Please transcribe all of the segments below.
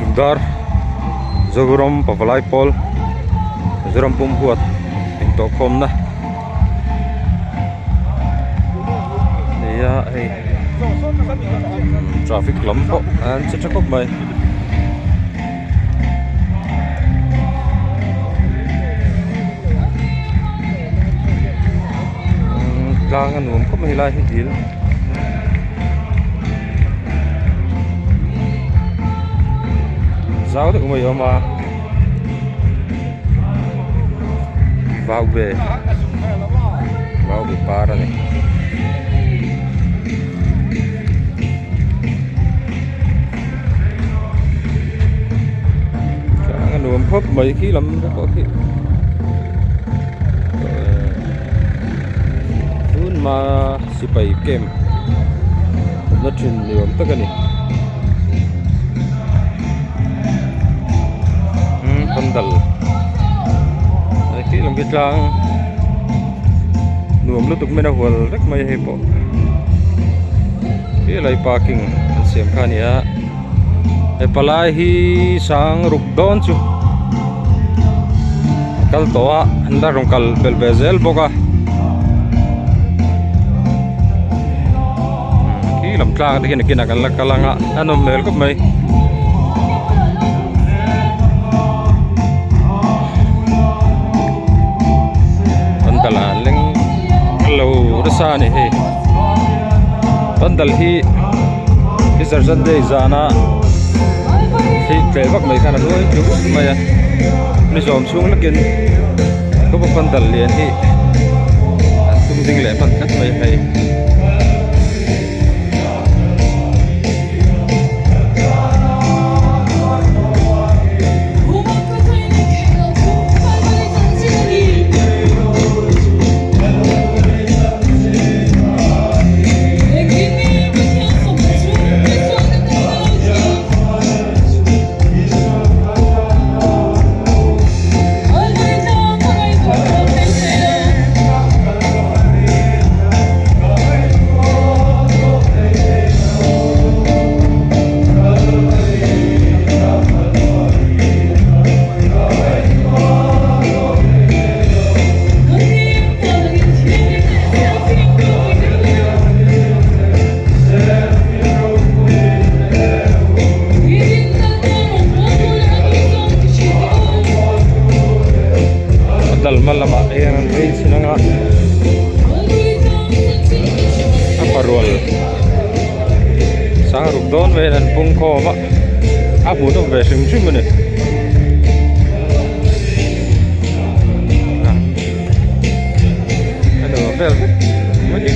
Lungdar Zoram Pavalai Pawl Mizoram pum huat intawh khawmna nia hei traffic lam pawh an che tha khawp mai. Tlang a nuam khawp mai helai hi dil. Zau deuh mai a awm a vau ve vau ve par a ni. Tlang a nuam khawp mai khi lam te pawh khi tun hma sipai camp awmna thin ni awm tak a ni umm pandal khi lam khi tlang nuam lutuk mai a hual vek mai hei pawh. Helai parking an siam kha a ni a he palai hi sang ruk dawn chu a kal tawh a an la rawn kal belh ve zel bawk a khi lam tlang te khian nakinah kan la kal ang a a nawm hmel khawp mai. Pandal ah leng lo nasa a ni hei pandal hi Easter Sunday zana thli tleh vak mai khan a hnuai tlu vak mai a ni zawm chhung lakin khawpa pandal lian hi an tum ding leh hman tlat mai hei. A dal hma lamah hian an vei chhin ang a a parual sang ruk dawn vel an pung khawm a a hmuh nawm ve hrim hrim a ni. A nuam vel vek mai.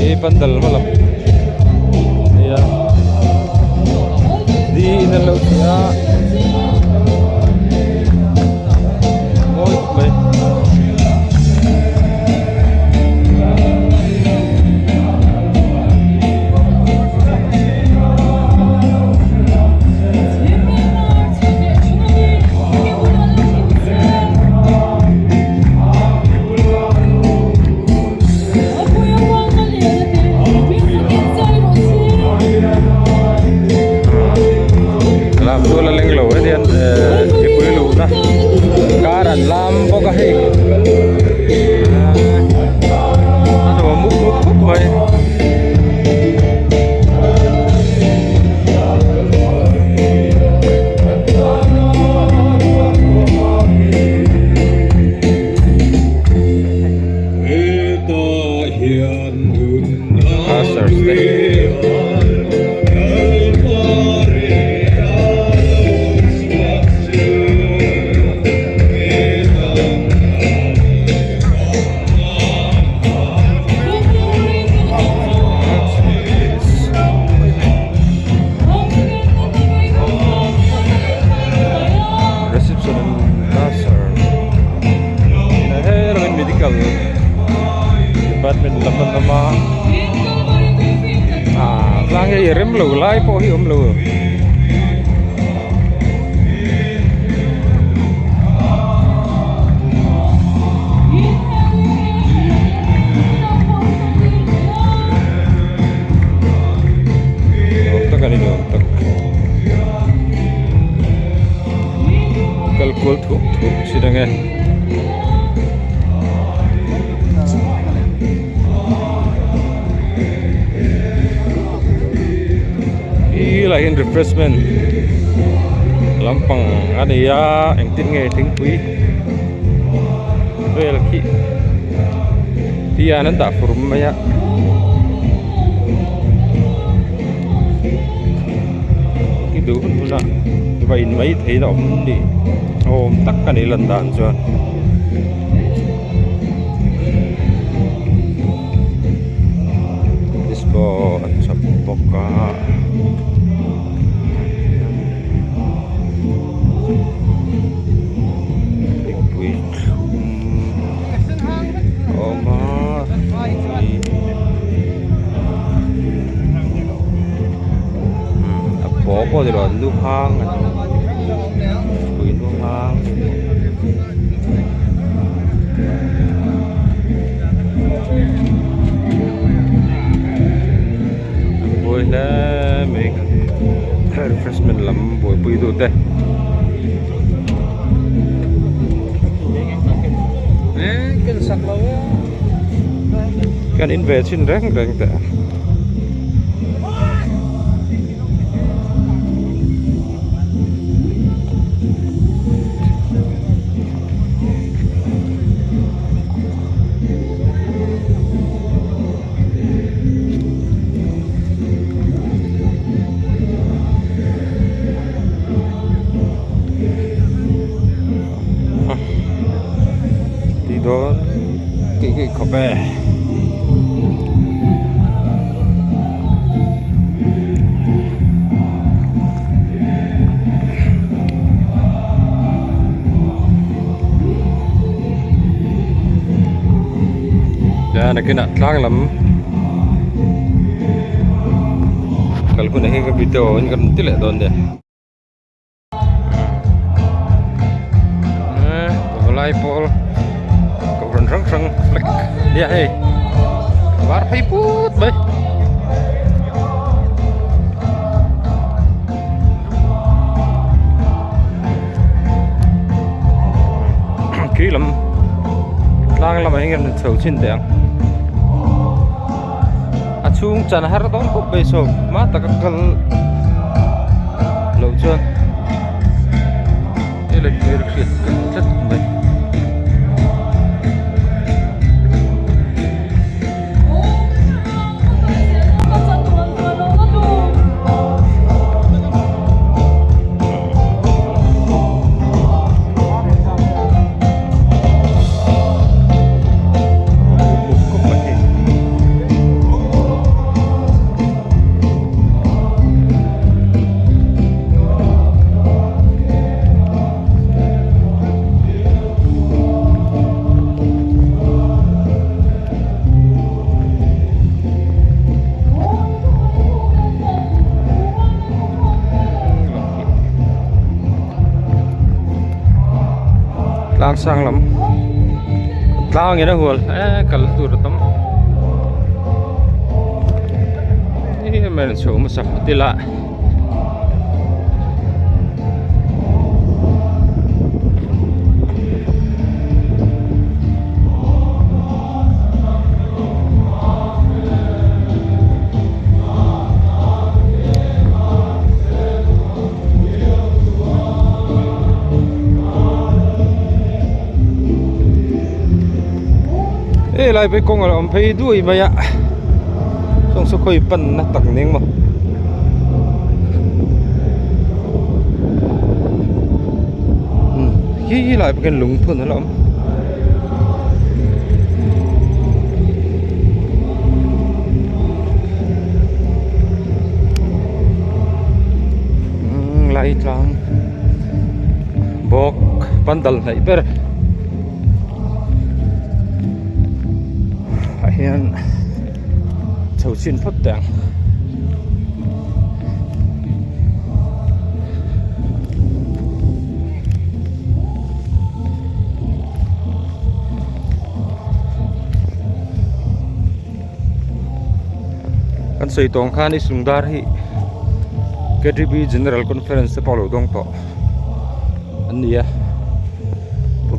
Ih pandal hma lam nia di in an lo ti a mawi khawp mai. Lam chu la leng lo hetian ehh mipui luhna kar an lam bawk a hei a nuam mup mup khawp mai. Ushers te Reception usher he medical department lam an awm a ah tlang hi rem lo lai pawh hi awm lo. a ni nuam tak kal kual thuak thuak thin ang e. Helai hian refreshment lampang a nei a engtin nge thingpui vel khi hian an dah fur mai a. I duh hun hun a va in mai thei na awm ni awm tak a ni lan dan chuan. Disco an chhawp bawk a. Thingpui thlum a awm a a paw pawh ni lo nu hang a ni thingpui nu hang. An buai hle mai refreshment lam buaipui tu te. Kan in ve chhin reng reng teh a. Tih dawn tih hi khawp e. Chuan nakinah tlang lam kal hunah hian ka video in ka rawn ti leh dawn nia. Pavalai pawl kohhran hrang hrang flag nia hei var phei put mai. Khi lam tlang lamah hian kan chho chhin teh ang a chhung chan har dawn khawp mai saw hma taka kal loh chuan hei hmel hriat ka hmu tlat mai. Tlang sang lam tlang in a hual e kal tur a tam em em chho hmasa phawt ila. Helai phei kawng a lo awm phei duai mai a sawng saw khawi pan na tak ning maw. Khi lai pawh khian lungphun a la awm. Lai tlang bawk pandal hnaih ber ah hian chho chin phawt teh ang. Kan sawi tawng khan i sungdar hi. Ktp General Conference te pawh a lo dawng tawh an ni a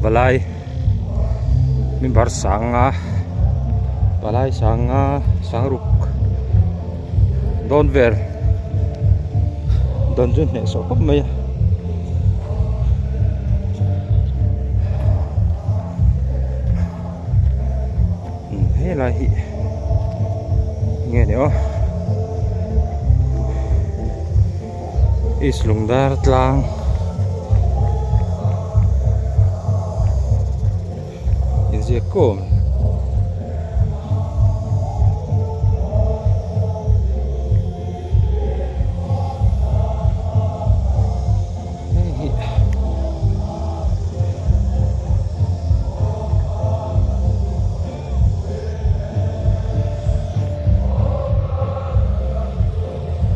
palai member sanga palai sanga sangruk dawn vel dawn chu hnehsawh khawp mai a. Helai hi nge ni aw East Lungdar tlang inziak kawm hei hi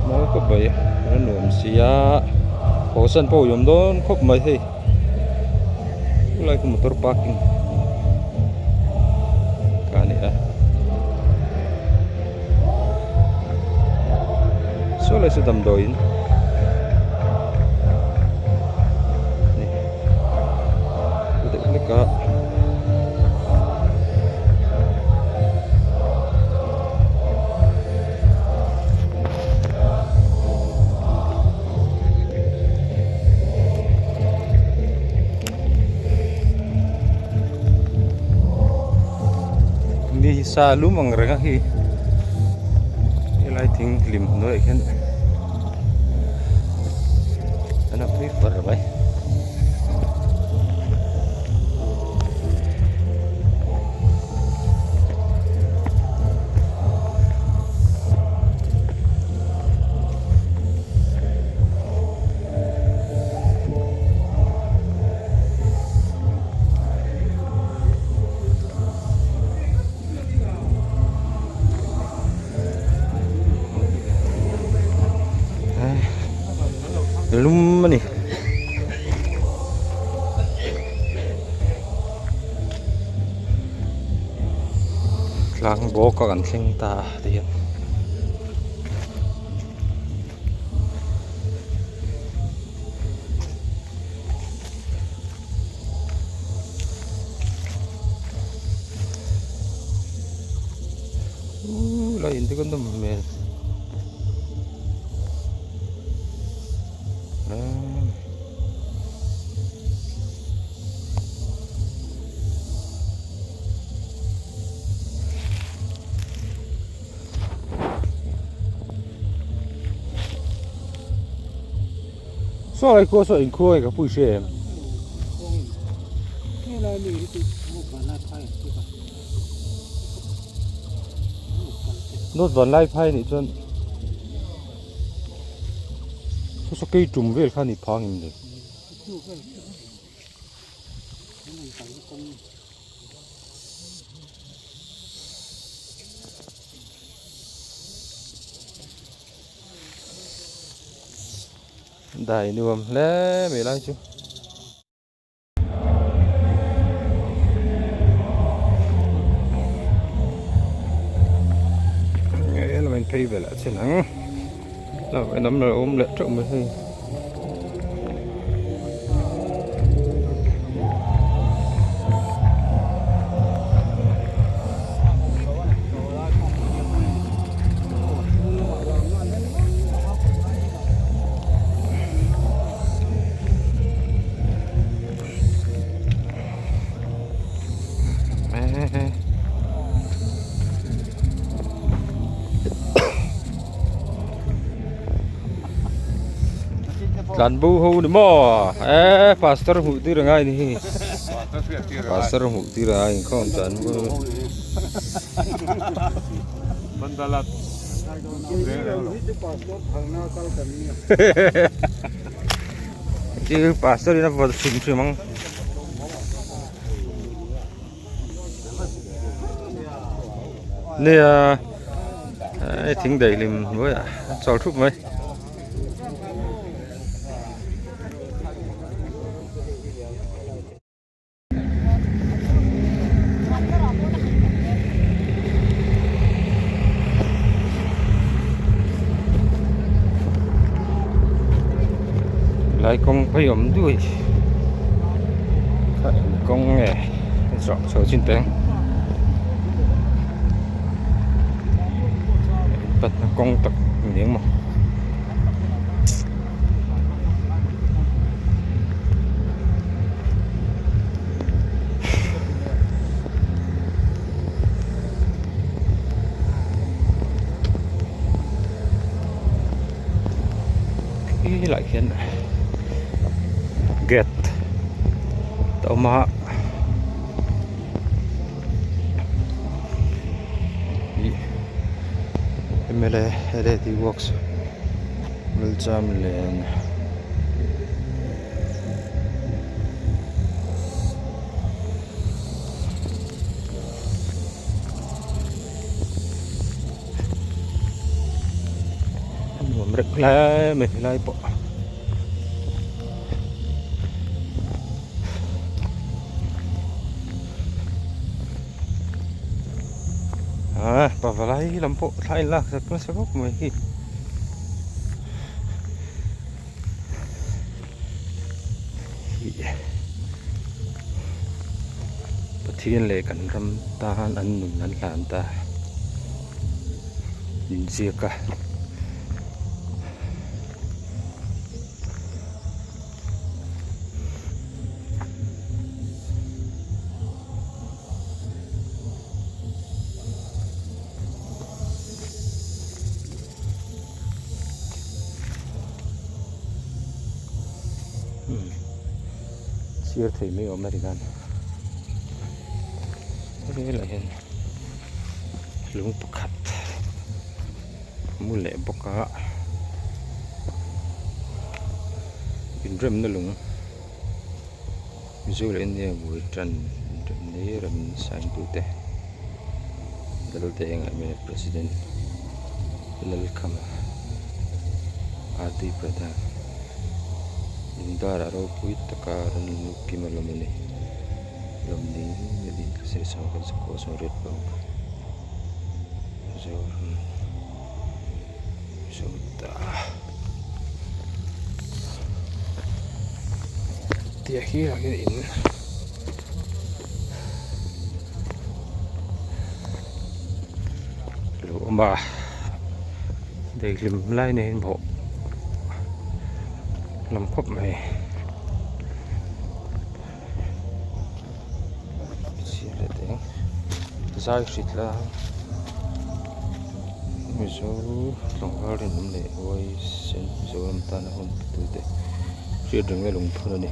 mawi khawp mai a nuam sia haw san pawh a awm dawn khawp mai hei helai khu motor parking kha a ni a saw lai saw damdawiin deuh hlek a. Ni hi sa lum ang reng a khi helai thing hlim hnuaiah khian an a pui far mai. Lum a ni. Tlang bawk a kan thleng ta ti hian. Uuh lai in te kan nawm hmel Saw lai khua saw inkhua nge ka pui hria em? Dawt van lai phai nih chuan saw saw kei tum vel kha ni phang em le? Dai nuam hle mai lai chu. Nge lo in phei ve lah chin ang. Lo en awm lo awm leh teuh mai hei. Tlan bo ho ni maw e pastor hmuh tir angai ni hi pastor hmuh tir a inkhawm tlan bo Chu pastor in a vaw hrim hrim ang. Nia hei thing daih hlim hnuaiah a chawl thup mai. Helai kawng phei awm duai kha eng kawng nge zawh chho chin teh ang patna kawng tak ni ang maw. Helaiah hian gate a awm a ih mla ready works Lalchamlian. A nuam reuh hle mai helai pawh ah pavalai lam pawh thla a inlak sak nasa khawp mai hi. Pathian leh kan ram tan an nun an hlan ta inziak a. Chhiar thei mai awm a ti khan helaiah hian lung pakhat mu leh bawk a inremna lung Mizo leh India bul tan inremna hi rawn sign tute Laldenga mla president Lalkhama RD Pradhan Lungdar ah ropui taka rawn lut kim a lawm a ni lawm ni Mizoram Mizo ta tih hi ah hian in lo awm a daihlim lai nei in bawh lam khawp mai. Zai hrit la Mizo tlangval rinawm leh huaisen Mizoram tana hun pe tute hriat reng na lungphun a ni.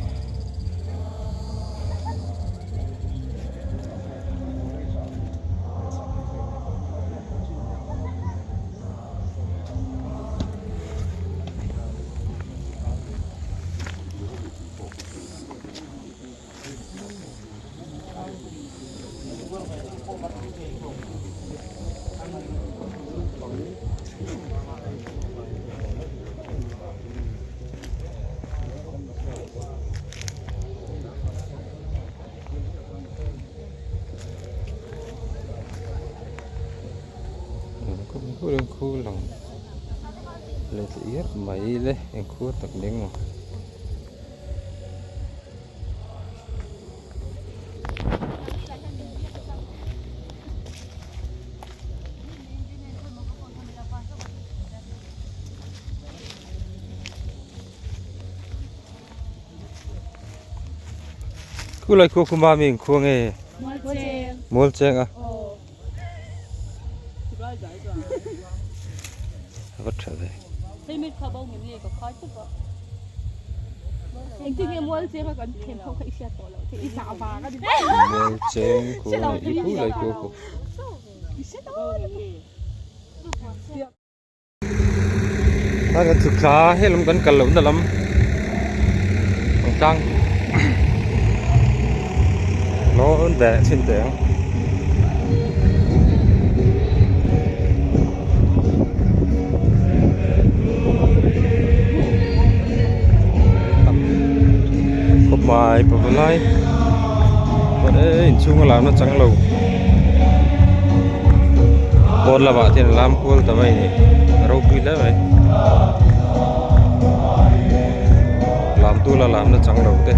Mai le engkhur tak eng maw. Khulai khua khu mami eng khua nge? Mual cheng a. A va tha ve. Mual cheng khua i khulai khua khu. A kan chhuk thla a helam kan kal lohna lam ang tlang lawn leh chhin teh ang. Khawp mai pavalai inchhung a lamna chang lo. Pawn lamah te hian a lam kual ta mai a ni a ropui hle mai lam. Lamtuala lam na chang lo te.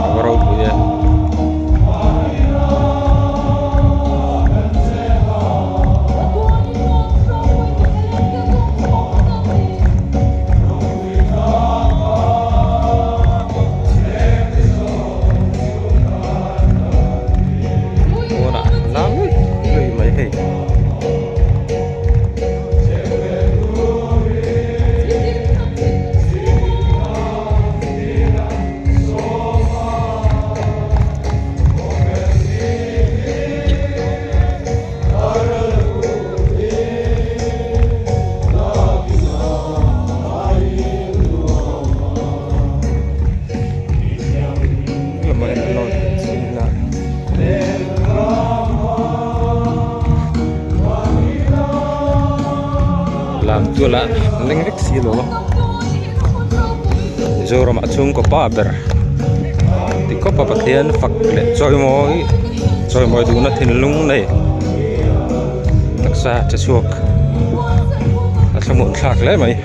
A va ropui e. Pawnah lam lui mai hei. Lam tuala leng vek si lo Mizoramah chhungkaw pa ber ti khawpa Pathian fak leh chawimawi chawimawi duhna thinlung nei taksa che chhuak a thlamuan thlak hle mai.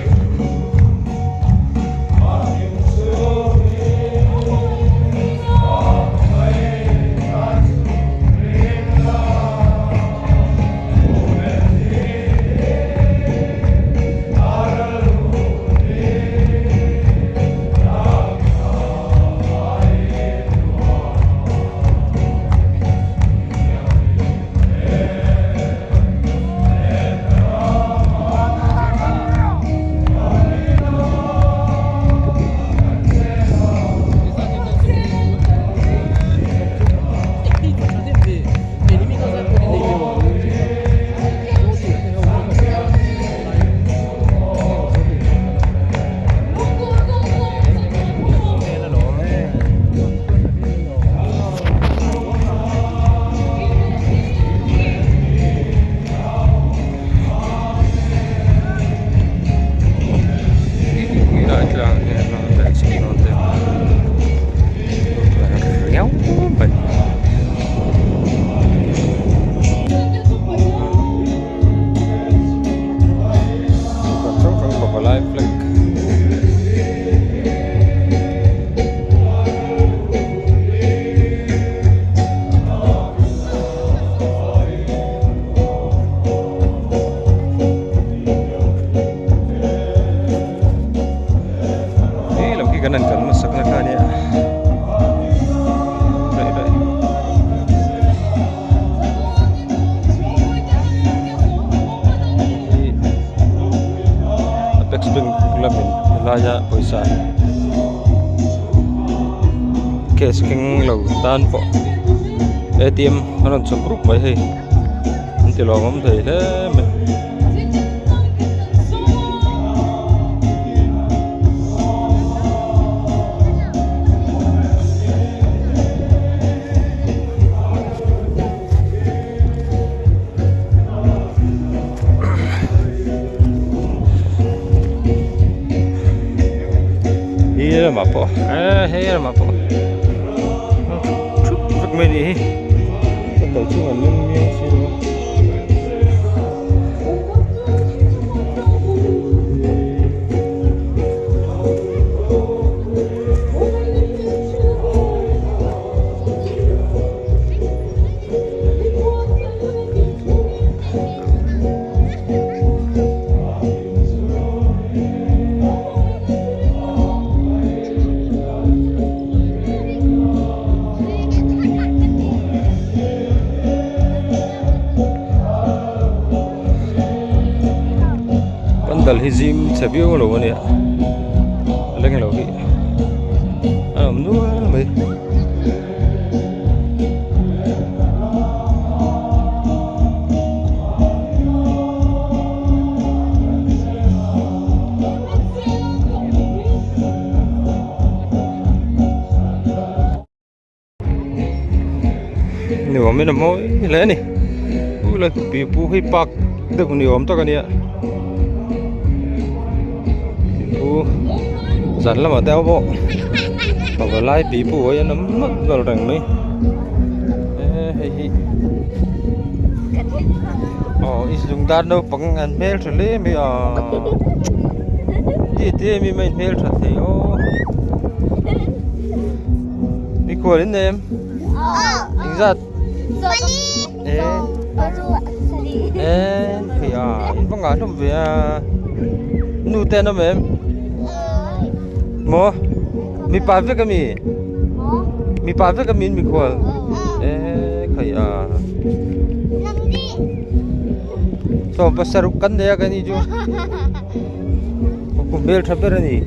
Hei lo khi kan han kal hmasak na kha ania daih daih. Apex bank lamin helaia pawisa cash keng lo tan pawh A_T_M a rawn chhawp rup mai hei an ti lawmawm thei hle mai. Hi lamah pawh eh hei lamah pawh thup vek mai a nih hi ka kal chhung an leng miau si lo a. Pandal hi zim chhe viau lo ania a leng lo hi a awm nual mai. Nuam in a mawi hle a ni u la pipu hi park deuh ni awm tak a nia pipu zan lamah te pawh pavalai pipu hi an awm nawlh nawlh reng mai e hei hi. Aw i lungdar naupang an hmeltha hle mai a ti te mi mai hmeltha thei aw mikhual in nei em engzat e e a in va ngah hlawm ve a nu te an awm em maw mipa vek ami mipa vek ami in mikhual e khai a sawm pasaruk kan nei a ka ni chu kum hmeltha ber a ni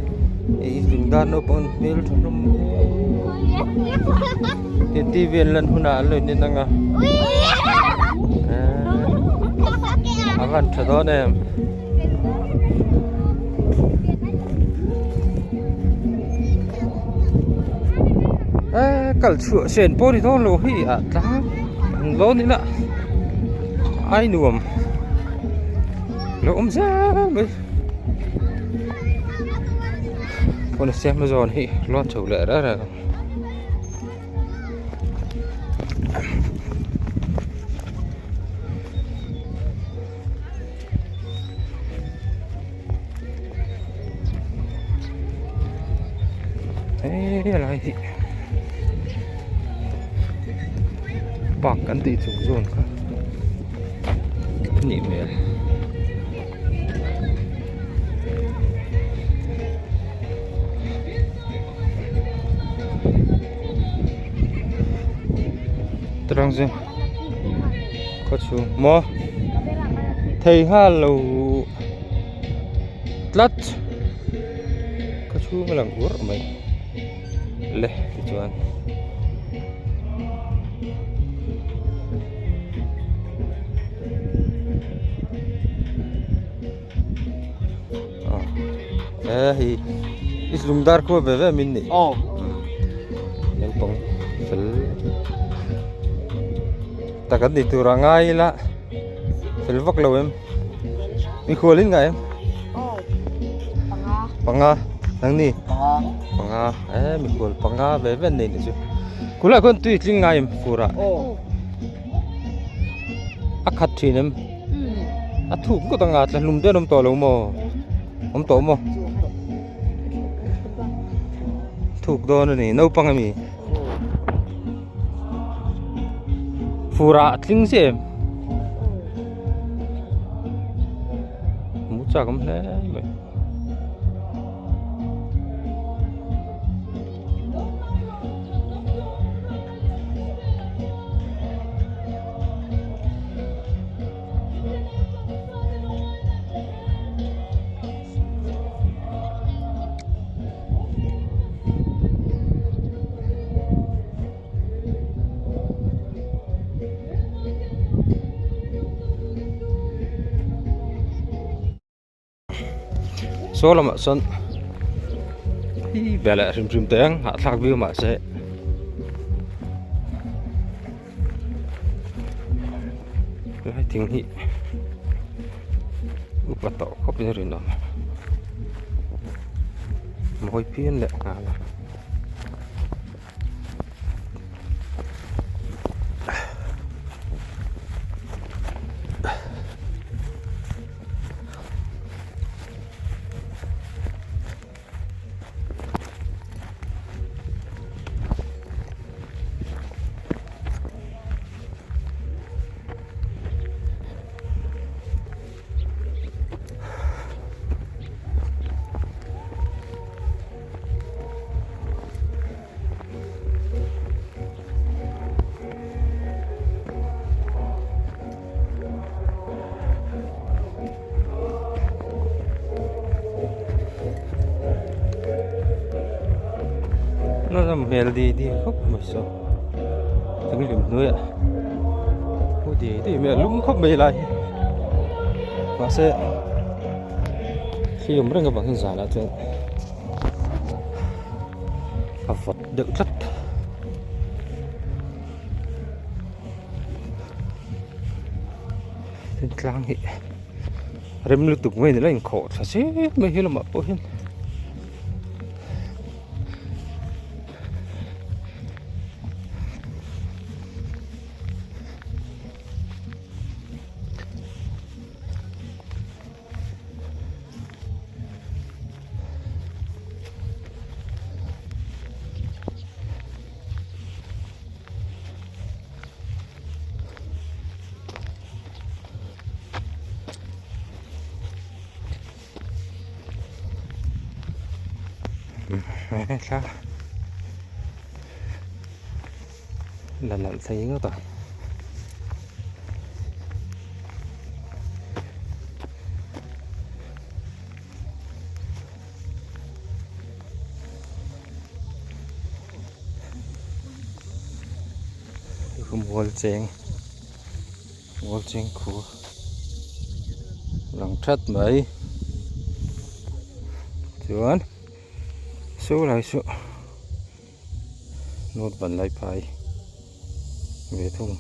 ih lungdar naupang hmeltha hlawm hle T V an lan hunah an lo in en ang a a van tha dawn em. Eee kal chhuah sen pawh ni dawn lo hei ah tlang an lawn ila ai nuam lo awm zel mai pawn a siam na zawn hi lawn chho leh reng reng ang. He lai hi park an tih chung zawn kha a nih hmel. Tarang chu khaw chhung maw thei nghal lo tlat khaw chhung a lang uarh mai le tichuan. E hei i lungdar khua ve ve min nih aw naupang fel tak an ni tur a ngai ila fel vak lo em mikhual in ngai em aw panga panga nang ni panga panga e mikhual panga ve ve an nei ni chu kulai khuan tui tling ngai em fur ah aw a khat thin em a thuk ngawt anga tla hlum te an awm tawh lo maw awm tawh maw thuk dawn a ni naupang ami fur ah a tling chiah em hmuh chak awm hle mai. Saw lamah sawn hi ve leh hrim hrim teh ang hahthlak viau mahse helai thing hi upa tawh khawp in a rinawm mawi phian leh nghal a. Nó là hmel di di khawp mai saw thing hlim hnuaiah hu di di mai a lum khawp mai lai hi mahse thli awm reng avang hian zanah chuan a vawt deuh tlat. Tin tlang hi rem lutuk mai ni lo a inkhawh thla zet mai hi lamah pawh hian. Thla la nalh thei ngawt ang. Mual cheng mual cheng khu lang that mai chuan saw lai saw note ban lai phai ve thung.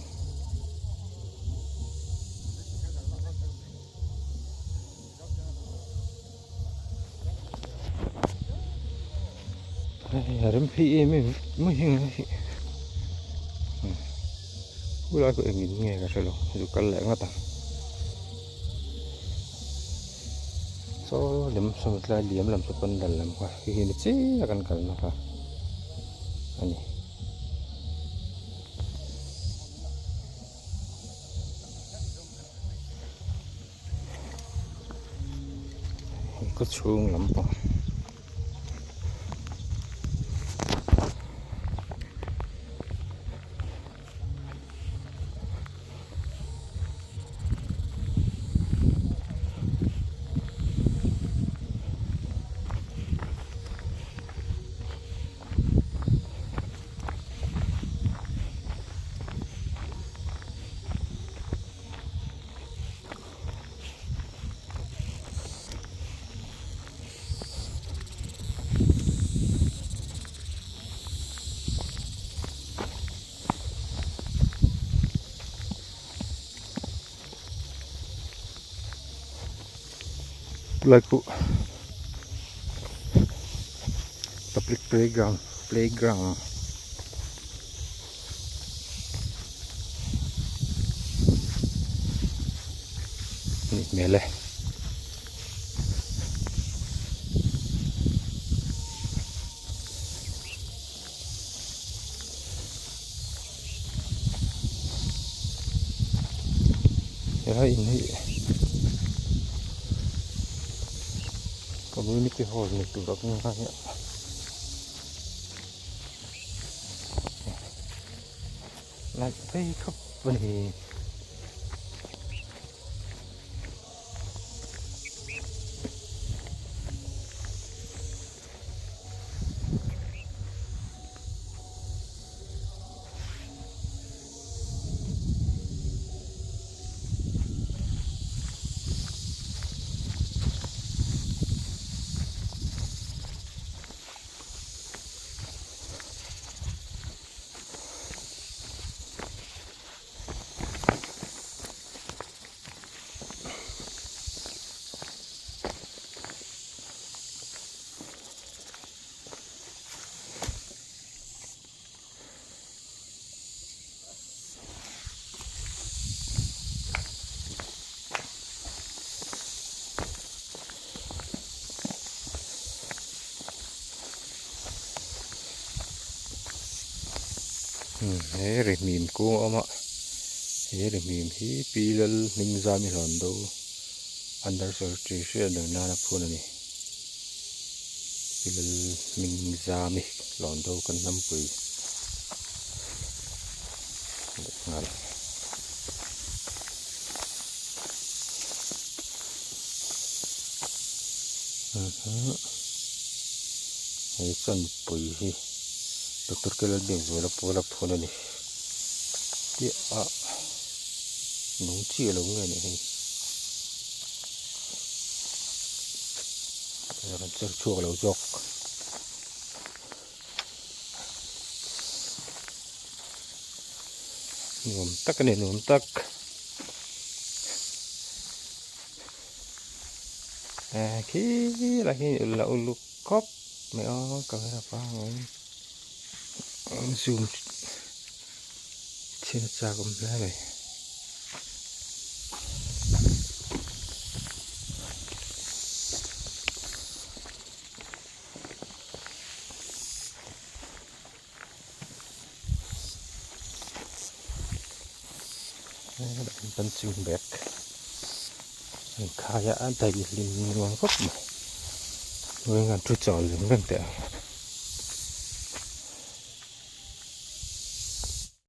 Hei a rem phei em em mai hi hi khulai pawh engin nge ka hrelo zu kal leh ngawt ang saw lem saw tlai liam lam saw pandal lam kha khi hi ni chiah a kan kalna kha a ni. Khaw chhung lampang Lai pawh public playground playground. Nih hmel e. Helai in hi community hall ni tur a ka ngai a. Light phei khawp a ni. He rihmim kung a awm a he rihmim hi pi lal hming zami hlawn do under secretary hriat ber nana phun a ni pi lal hming zami hlawn do kan hnampui leh nghal. He chawnpui hi Doctor Kelalbiakzuala pawla phun a ni tih ah nung chiah lo nge ni hei rawn chher chhuak lo zawk. Nuam tak a ni nuam tak. Eh khi lai khi la uluk khawp mai aw camera pangngai zoom chhin a chak awm hle mai. Punching bag an khai a a daih hlim nuam khawp mai hnuaiah hian thu chawl reng reng teh ang.